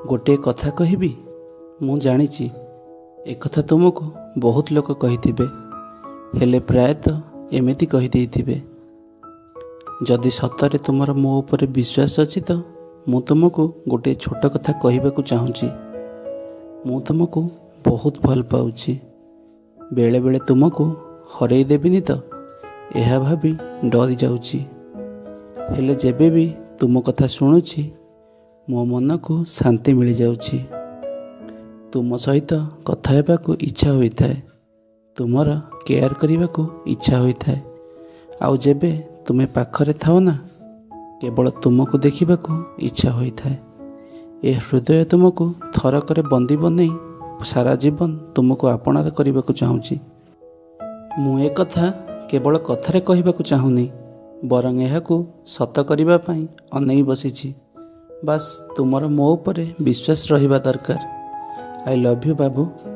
ଗୋଟିଏ କଥା କହିବି, ମୁଁ ଜାଣିଛି ଏକଥା ତୁମକୁ ବହୁତ ଲୋକ କହିଥିବେ, ହେଲେ ପ୍ରାୟତଃ ଏମିତି କହିଦେଇଥିବେ। ଯଦି ସତରେ ତୁମର ମୋ ଉପରେ ବିଶ୍ୱାସ ଅଛି ତ ମୁଁ ତୁମକୁ ଗୋଟିଏ ଛୋଟ କଥା କହିବାକୁ ଚାହୁଁଛି। ମୁଁ ତୁମକୁ ବହୁତ ଭଲ ପାଉଛି। ବେଳେବେଳେ ତୁମକୁ ହରେଇ ଦେବିନି ତ, ଏହା ଭାବି ଡରି ଯାଉଛି। ହେଲେ ଯେବେ ବି ତୁମ କଥା ଶୁଣୁଛି, ମୋ ମନକୁ ଶାନ୍ତି ମିଳିଯାଉଛି। ତୁମ ସହିତ କଥା ହେବାକୁ ଇଚ୍ଛା ହୋଇଥାଏ, ତୁମର କେୟାର କରିବାକୁ ଇଚ୍ଛା ହୋଇଥାଏ। ଆଉ ଯେବେ ତୁମେ ପାଖରେ ଥାଅ ନା, କେବଳ ତୁମକୁ ଦେଖିବାକୁ ଇଚ୍ଛା ହୋଇଥାଏ। ଏ ହୃଦୟ ତୁମକୁ ଥରକରେ ବନ୍ଦୀ ବନେଇ ସାରା ଜୀବନ ତୁମକୁ ଆପଣାର କରିବାକୁ ଚାହୁଁଛି। ମୁଁ ଏକଥା କେବଳ କଥାରେ କହିବାକୁ ଚାହୁଁନି, ବରଂ ଏହାକୁ ସତ କରିବା ପାଇଁ ଅନେଇ ବସିଛି। ବାସ୍, ତୁମର ମୋ ଉପରେ ବିଶ୍ୱାସ ରହିବା ଦରକାର। I love you babu.